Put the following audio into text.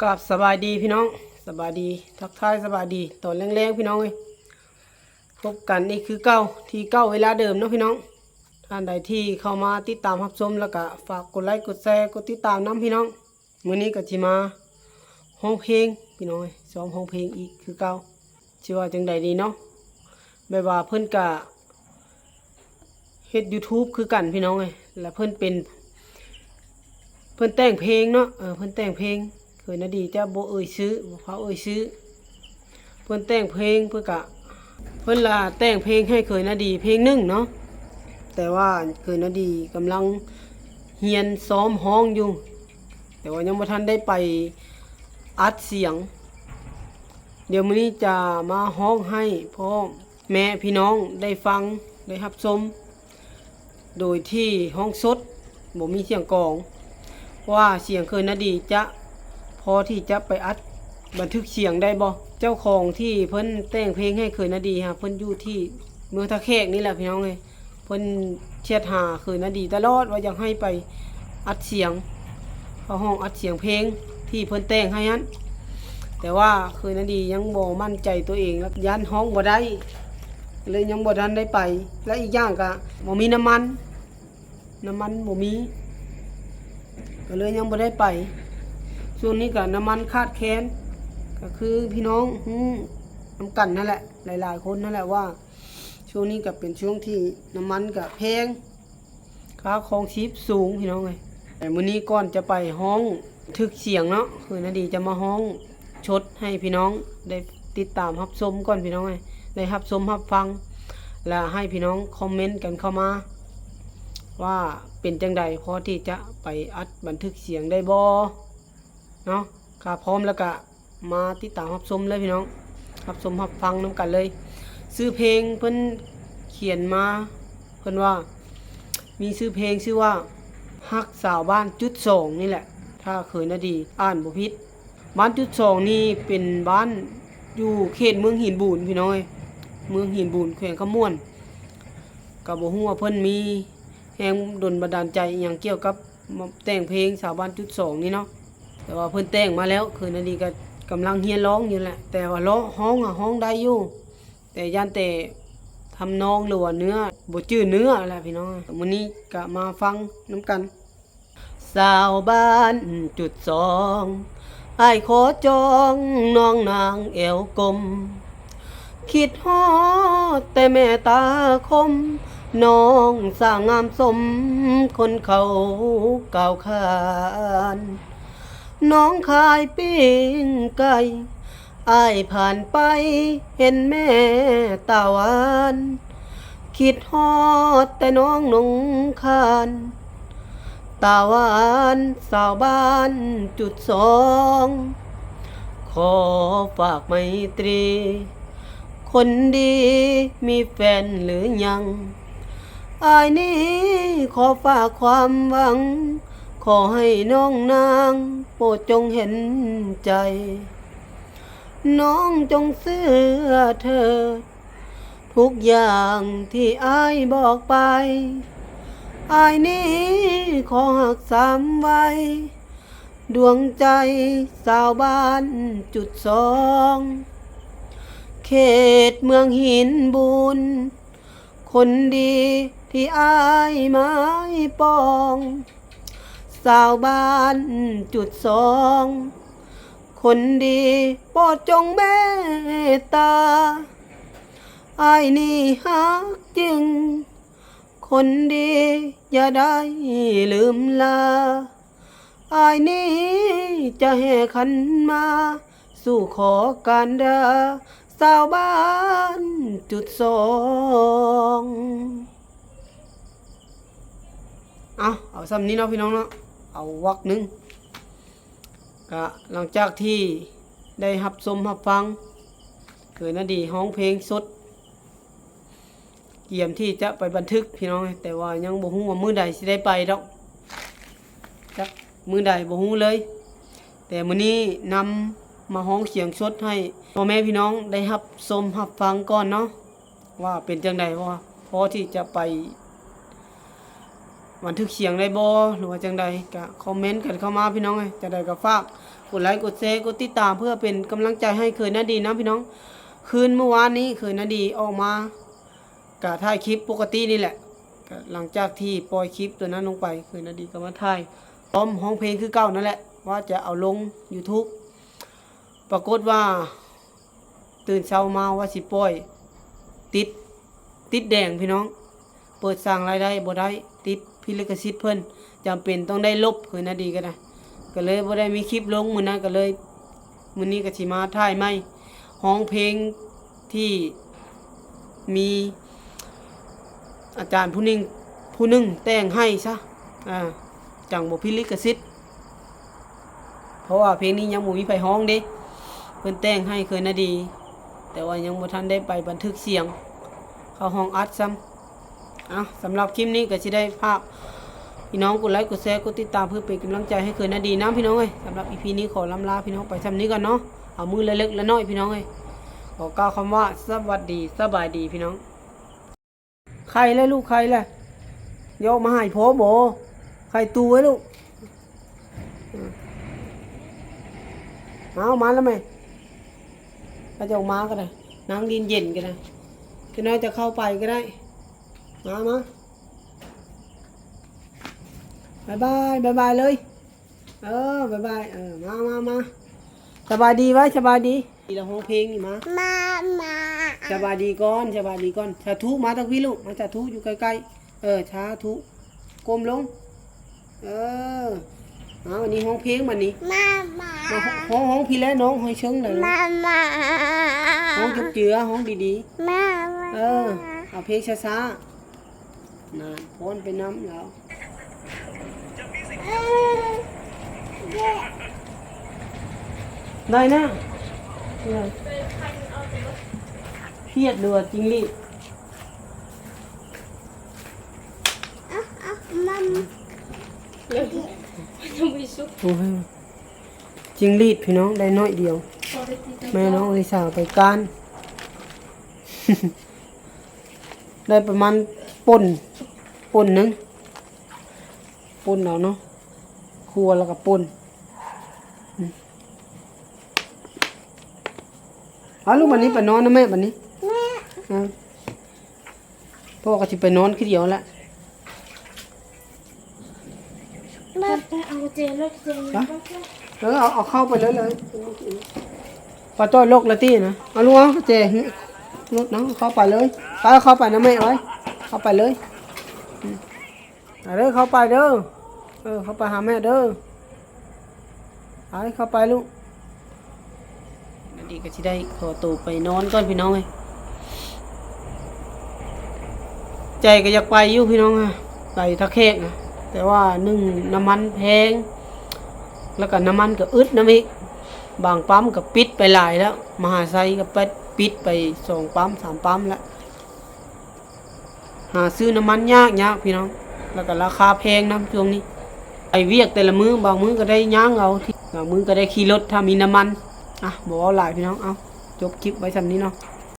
ກາບສະບາຍດີພີ່ນ້ອງ ສະບາຍດີ ທັກທາຍສະບາຍດີຕອນແລງໆ ພີ່ນ້ອງເອີຍ ພົບກັນອີກຄືເກົ່າ ທີ່ເກົ່າເວລາເດີມເນາະພີ່ນ້ອງ. ທ່ານໃດທີ່ເຂົ້າມາຕິດຕາມຮັບຊົມ ແລ້ວກະຝາກກົດໄລກົດແຊ ກົດຕິດຕາມນຳພີ່ນ້ອງ. ມື້ນີ້ກໍຊິມາຮ້ອງເພງພີ່ນ້ອງເອີຍ ຊ້ອມຮ້ອງເພງອີກຄືເກົ່າ. ຊິວ່າຈັ່ງໃດດີເນາະ ແບບວ່າເພິ່ນກະເຮັດ YouTube ຄືກັນພີ່ນ້ອງເອີຍ ແລ້ວເພິ່ນເປັນ ເພິ່ນແຕ່ງເພງເນາະ ເອີ ເພິ່ນແຕ່ງເພງ ເຂີນນາດີຈະບໍ່ເອີ່ຍຊື່ ບໍ່ພາເອີ່ຍຊື່ ເພິ່ນແຕ່ງເພງ ເພິ່ນກະ ເພິ່ນລະແຕ່ງເພງໃຫ້ເຂີນນາດີເພງໜຶ່ງເນາະ ແຕ່ວ່າເຂີນນາດີກຳລັງຮຽນຊ້ອມຮ້ອງຢູ່ ແຕ່ວ່າຍັງບໍ່ທັນໄດ້ໄປອັດສຽງ. ດຽວມື້ນີ້ຈະມາຮ້ອງໃຫ້ພໍ່ແມ່ພີ່ນ້ອງໄດ້ຟັງ ໄດ້ຮັບຊົມ ໂດຍທີ່ຮ້ອງສົດ ບໍ່ມີສຽງກອງ ວ່າສຽງເຂີນນາດີຈະພໍທີ່ຈະໄປອັດບັນທຶກສຽງໄດ້ບໍ່? ເຈົ້າຂອງທີ່ເພິ່ນແຕ່ງເພງໃຫ້ເຂີນນາດີຫາ ເພິ່ນຢູ່ທີ່ເມືອງທ່າແຂກນີ້ແຫຼະພີ່ນ້ອງເອີຍ. ເພິ່ນແຊັດຫາເຂີນນາດີຕະຫຼອດວ່າຢາກໃຫ້ໄປອັດສຽງ ເຂົ້າຫ້ອງອັດສຽງເພງທີ່ເພິ່ນແຕ່ງໃຫ້ຫັ້ນ ແຕ່ວ່າເຂີນນາດີຍັງບໍ່ໝັ້ນໃຈຕົວເອງ ແລ້ວຢ້ານຮ້ອງບໍ່ໄດ້ ເລີຍຍັງບໍ່ທັນໄດ້ໄປ ແລະ ອີກຢ່າງກະບໍ່ມີນ້ຳມັນ ນ້ຳມັນບໍ່ມີ ກໍເລີຍຍັງບໍ່ໄດ້ໄປ. ຊ່ວງນີ້ກະນ້ຳມັນຂາດແຄນ ກໍຄືພີ່ນ້ອງຮູ້ນຳກັນຫັ້ນແຫຼະ ຫຼາຍໆຄົນຫັ້ນແຫຼະວ່າ ຊ່ວງນີ້ກໍເປັນຊ່ວງທີ່ນ້ຳມັນກໍແພງ ຄ່າຄອງຊີບສູງພີ່ນ້ອງເອີຍ. ແຕ່ມື້ນີ້ກ່ອນຈະໄປຮ້ອງບັນທຶກສຽງເນາະ ຄືນາດີຈະມາຮ້ອງສົດໃຫ້ພີ່ນ້ອງໄດ້ຕິດຕາມຮັບຊົມກ່ອນພີ່ນ້ອງເອີຍ ໄດ້ຮັບຊົມຮັບຟັງ ແລະ ໃຫ້ພີ່ນ້ອງຄອມເມັນກັນເຂົ້າມາ ວ່າເປັນຈັ່ງໃດ ພໍທີ່ຈະໄປອັດບັນທຶກສຽງໄດ້ບໍ່ເນາະ. ຖ້າພ້ອມແລ້ວກະ ມາຕິດຕາມຮັບຊົມເລີຍພີ່ນ້ອງ ຮັບຊົມຮັບຟັງນຳກັນເລີຍ. ຊື່ເພງເພິ່ນຂຽນມາ ເພິ່ນວ່າມີຊື່ເພງຊື່ວ່າ ຮັກສາວບ້ານຈຸດສອງນີ້ແຫຼະ ຖ້າເຂີນນາດີອ່ານບໍ່ຜິດ. ບ້ານຈຸດສອງນີ້ເປັນບ້ານຢູ່ເຂດເມືອງຫີນບູນພີ່ນ້ອງເອີຍ ເມືອງຫີນບູນ ແຂວງຄຳມ່ວນ. ກໍບໍ່ຮູ້ວ່າເພິ່ນມີແຮງດົນບັນດານໃຈອີ່ຫຍັງກ່ຽວກັບ ມາແຕ່ງເພງສາວບ້ານຈຸດສອງນີ້ເນາະ ແຕ່ວ່າເພິ່ນແຕ່ງມາແລ້ວ ຄືນາດີກໍກຳລັງຮຽນຮ້ອງຢູ່ແຫຼະ ແຕ່ວ່າຮ້ອງ ຮ້ອງອະຮ້ອງໄດ້ຢູ່ ແຕ່ຢ້ານແຕ່ທຳນອງ ຫຼືວ່າເນື້ອ ບໍ່ຈື່ເນື້ອແຫຼະພີ່ນ້ອງ. ມື້ນີ້ກໍມາຟັງນຳກັນ. ສາວບ້ານຈຸດສອງ ອ້າຍຂໍຈອງ ນ້ອງນາງແອວກົມ ຄິດຮອດແຕ່ແມ່ຕາຄົມ ນ້ອງສາງງາມສົມ ຄົນເຂົາກ່າວຂານ. ນ້ອງຂາຍປີ້ງໄກ່ ອ້າຍຜ່ານໄປເຫັນແມ່ຕາຫວານ ຄິດຮອດແຕ່ນ້ອງນົງຄານ ຕາຫວານສາວບ້ານຈຸດສອງ ຂໍຝາກໄມຕຣີ ຄົນດີມີແຟນຫຼືຍັງ? ອ້າຍນີ້ຂໍຝາກຄວາມຫວັງ ຂໍໃຫ້ນ້ອງນາງໂປດຈົ່ງເຫັນໃຈ ນ້ອງຈົ່ງເຊື່ອເຖີດ ທຸກຢ່າງທີ່ອ້າຍບອກໄປ ອ້າຍນີ້ຂໍຮັກສາມໄວ້ ດວງໃຈສາວບ້ານຈຸດສອງ ເຂດເມືອງຫີນບູນ ຄົນດີທີ່ອ້າຍໝາຍປອງ ສາວບ້ານຈຸດສອງ ຄົນດີໂປດຈົ່ງເມດຕາ ອ້າຍນີ້ຮັກຈິງ ຄົນດີຢ່າໄດ້ລືມລາ ອ້າຍນີ້ຈະແຫ່ຂັນໝາ ສູ່ຂໍການດາ ສາວບ້ານຈຸດສອງ. ເອົາ ເອົາສ່ຳນີ້ເນາະພີ່ນ້ອງເນາະ ເອົາວັກໜຶ່ງ. ກະຫຼັງຈາກທີ່ໄດ້ຮັບຊົມຮັບຟັງ ເຂີນນາດີຮ້ອງເພງສົດ ກຽມທີ່ຈະໄປບັນທຶກພີ່ນ້ອງ ແຕ່ວ່າຍັງບໍ່ຮູ້ວ່າມື້ໃດຊິໄດ້ໄປດອກ ຈັກມື້ໃດບໍ່ຮູ້ເລີຍ. ແຕ່ມື້ນີ້ນຳມາຮ້ອງສຽງສົດໃຫ້ພໍ່ແມ່ພີ່ນ້ອງໄດ້ຮັບຊົມຮັບຟັງກ່ອນເນາະ ວ່າເປັນຈັ່ງໃດ ວ່າພໍທີ່ຈະໄປບັນທຶກສຽງໄດ້ບໍ່ ຫຼືວ່າຈັ່ງໃດ ກະຄອມເມັນກັນເຂົ້າມາພີ່ນ້ອງເອີຍ. ຈັ່ງໃດກໍຝາກ ກົດໄລກົດແຊ ກົດຕິດຕາມ ເພື່ອເປັນກຳລັງໃຈໃຫ້ເຂີຍນາດີນຳພີ່ນ້ອງ. ຄືນມື້ວານນີ້ເຂີຍນາດີອອກມາ ກະຖ່າຍຄລິບປົກກະຕິນີ້ແຫຼະ. ກະຫຼັງຈາກທີ່ປ່ອຍຄລິບຕົວນັ້ນລົງໄປ ເຂີຍນາດີກະມາຖ່າຍ ພ້ອມຮ້ອງເພງຄືເກົ່ານັ້ນແຫຼະ ວ່າຈະເອົາລົງ YouTube. ປາກົດວ່າ ຕື່ນເຊົ້າມາວ່າຊິປ່ອຍ ຕິດ ຕິດແດງພີ່ນ້ອງ, ເປີດສ້າງລາຍໄດ້ບໍ່ໄດ້ ຕິດພິດລິຂະສິດເພິ່ນ, ຈຳເປັນຕ້ອງໄດ້ລົບ ເຂີຍນາດີກະໄດ້ ກະເລີຍບໍ່ໄດ້ມີຄລິບລົງມື້ນັ້ນ. ກະເລີຍມື້ນີ້ກະຊິມາຖ່າຍໃໝ່ ຮ້ອງເພງທີ່ມີອາຈານຜູ້ໜຶ່ງ ຜູ້ໜຶ່ງແຕ່ງໃຫ້ຊະ ອ່າ ຈັ່ງບໍ່ຜິດລິຂະສິດ. ເພາະວ່າເພງນີ້ຍັງບໍ່ມີໃຜຮ້ອງເດ້ ເພິ່ນແຕ່ງໃຫ້ເຂີຍນາດີ ແຕ່ວ່າຍັງບໍ່ທັນໄດ້ໄປບັນທຶກສຽງເຂົ້າຫ້ອງອັດຊ້ຳ. ເອົາ ສຳລັບຄລິບນີ້ກະຊິໄດ້ຝາກພີ່ນ້ອງກົດໄລກົດແຊ ກົດຕິດຕາມ ເພື່ອເປັນກຳລັງໃຈໃຫ້ເຂີຍນາດີນຳພີ່ນ້ອງເອີຍ. ສຳລັບອີພີນີ້ຂໍລ່ຳລາພີ່ນ້ອງໄປຊ່ຳນີ້ກ່ອນເນາະ. ເອົາມື້ລະເລັກລະນ້ອຍພີ່ນ້ອງເອີຍ. ຂໍກ່າວຄຳວ່າສະຫວັດດີ ສະບາຍດີພີ່ນ້ອງ. ໄຂ່ແລ້ວລູກ ໄຂ່ແລ້ວ ຢາກມາໃຫ້ພໍ່ບໍ? ໄຂ່ຕູໄວ້ລູກ. ເອົາມາແລ້ວແມ່ ເຂົາເຈົ້າມາກະໄດ້ ນັ່ງດິນເຢັນກະໄດ້ ຈັກໜ້ອຍຈະເຂົ້າໄປກະໄດ້. ມາ ມາ ບາຍບາຍ ບາຍບາຍເລີຍ. ເອີ ບາຍບາຍ ເອີ ມາ ມາ ມາ ສະບາຍດີໄວ້ ສະບາຍດີ. ລະຮ້ອງເພງນີ້ມາ ມາ ມາ ສະບາຍດີກ່ອນ ສະບາຍດີກ່ອນ. ສາທຸ ມາທາງພີ້ລູກ ມາ ສາທຸ ຢູ່ໃກ້ໆ ເອີ ສາທຸ ກົ້ມລົງ ເອີ. ເອົາ ອັນນີ້ຮ້ອງເພງບັດນີ້ ມາ ມາ ມາ ຮ້ອງ ຮ້ອງພີ້ແຫຼະນ້ອງ ຮ້ອງເຊີງແຫຼະ ມາ ມາ ຮ້ອງເຈືອ ຮ້ອງດີໆ ມາ ມາ ເອີ ເອົາເພງຊ້າໆ. ນານ ຟ້ອນໄປນຳລາວ ໄດ້ນະ. ເອີ ຂຽດ ຫຼືວ່າຈິງຫຼີດ? ໂອ້ຍ ຈິງຫຼີດພີ່ນ້ອງ ໄດ້ໜ້ອຍດຽວ. ແມ່ນ້ອງລິສາໄປກ້ານ ໄດ້ປະມານປົ່ນ ປົ່ນໜຶ່ງ ປົ່ນເອົາເນາະ ຄົວແລ້ວກະປົ່ນ. ເອົາລູກ ບັດນີ້ໄປນອນນະແມ່ ບັດນີ້ ແມ່ ເອີ ພໍ່ກະຊິໄປນອນຄືດຽວແຫຼະ. ເອົາເຈລົດ ເອີ ເອົາ ເອົາເຂົ້າໄປເລີຍ ເລີຍ ປາຕ້ອຍລົກລະຕິນະ. ເອົາລູກ ເອົາເຈລົດເນາະ ເຂົ້າໄປເລີຍ ໄປ ເຂົ້າໄປນະແມ່ເອີຍ ເຂົ້າໄປເລີຍ. ອືມ ໄປເດີ ເຂົ້າໄປເດີ ເອີ ເຂົ້າໄປຫາແມ່ເດີ ໄປ ເຂົ້າໄປລູກ. ອັນນີ້ກະຊິໄດ້ຂໍໂຕໄປນອນກ່ອນພີ່ນ້ອງເອີຍ. ໃຈກະຢາກໄປຢູ່ພີ່ນ້ອງ ໄປທ່າແຂກນະ ແຕ່ວ່າໜຶ່ງ ນ້ຳມັນແພງ ແລ້ວກະນ້ຳມັນກະອຶດນຳອີກ ບາງປ້ຳກະປິດໄປຫຼາຍແລ້ວ ມະຫາໄຊກະປິດໄປສອງປ້ຳ ສາມປ້ຳແລ້ວ. ຫາຊື້ນ້ຳມັນຍາກໆ ພີ່ນ້ອງ ແລ້ວກະລາຄາແພງນຳຊ່ວງນີ້. ໄປວຽກແຕ່ລະມື້ ບາງມື້ກະໄດ້ຍ່າງເອົາ ບາງມື້ກະໄດ້ຂີ່ລົດ ຖ້າມີນ້ຳມັນ. ອ່ະ ບໍ່ເວົ້າຫຼາຍພີ່ນ້ອງ ເອົາ ຈົບຄລິບໄວ້ຊ່ຳນີ້ເນາະ.